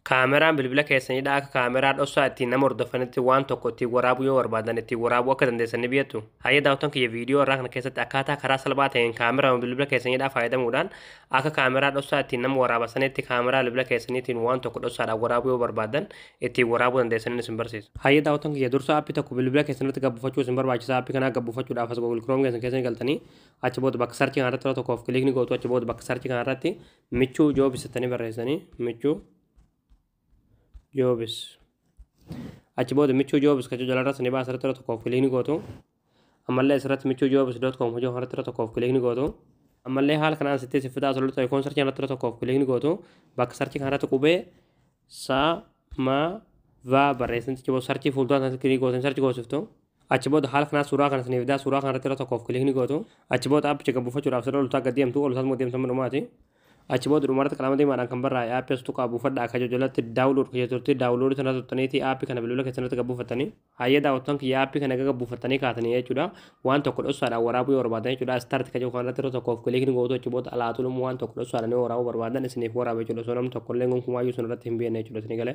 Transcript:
Kaameraan bilbila keessaniidha. Akka kaameraa dhoksaa ittiin nama hordofanitti waan tokko ittiin waraabuu yoo barbaadan ittiin waraabuu akka dandeessan ni beektu. Hayyee daawwattoon kiyya, viidiyoo irraa kana keessatti akkaataa karaa salphaa ta'een kaameraa bilbila keessaniidhaa fayyadamuudhaan akka kaameraa dhoksaa ittiin nama waraabasanitti kaameraa bilbila keessaniitiin waan tokko dhoksaadhaan waraabuu yoo barbaadan ittiin waraabuu dandeessanii isin barsiisa. Hayyee daawwattoon kiyya, dursa aappii tokko bilbila keessanitti gabbuufachuu isin barbaachisa. Aappii kanaa gabbuufachuudhaaf as Google Chrome keessan keessanii galtanii, achi booda bakka search kanarratti yeroo tokkoof click ni gootu. Achi booda bakka search kanarratti Michuu Jobs jettanii barreessanii, Michuu Jobs. Achi booda Michuu Jobs kachuu jalarra sanii baasa, irratti yeroo tokkoof click ni gootu. Ammallee asirratti michuujobs.com hojii kanarratti yeroo tokkoof click ni gootu. Ammallee haala kanaan sitti si fidaa asirratti icon search kanarratti yeroo tokkoof click ni gootu. Bakka search kanarratti qubee sa ma va barreessan, achi booda search fuuldura kanatti click gootan, search goosiftu. Achi booda haala kanaa suuraa kana siniif fidaa, suuraa kanarratti yeroo tokkoof click ni gootu. Achi booda aappicha gabbuufachuudhaaf sirra oltaa gad deemtu, ol isaas deemtu dhumaati. Achi booda dhumarratti qalama diimaadhaan kan barraa'e aappii as tuqaa buufadhaa akka jalatti download kan turte, download sana tuttaniiti aappii kana bilbila keessanitti gabbuufattanii. Hayyee daawwattoon kiyya, aappii kana gabbuufattanii kaatanii jechuudha. Waan tokko dhoksaadhaan waraabuu yoo barbaadan jechuudha. Start kan jedhu kanarratti yeroo tokkoof click ni gootu. Achi booda alaatulum waan tokko dhoksaadhaan yoo waraabuu barbaadan isiniif waraaba jechuudha. Osoo namni tokko illee gonkumaayyuu sun irratti hin beekne jechuudha isinii galee.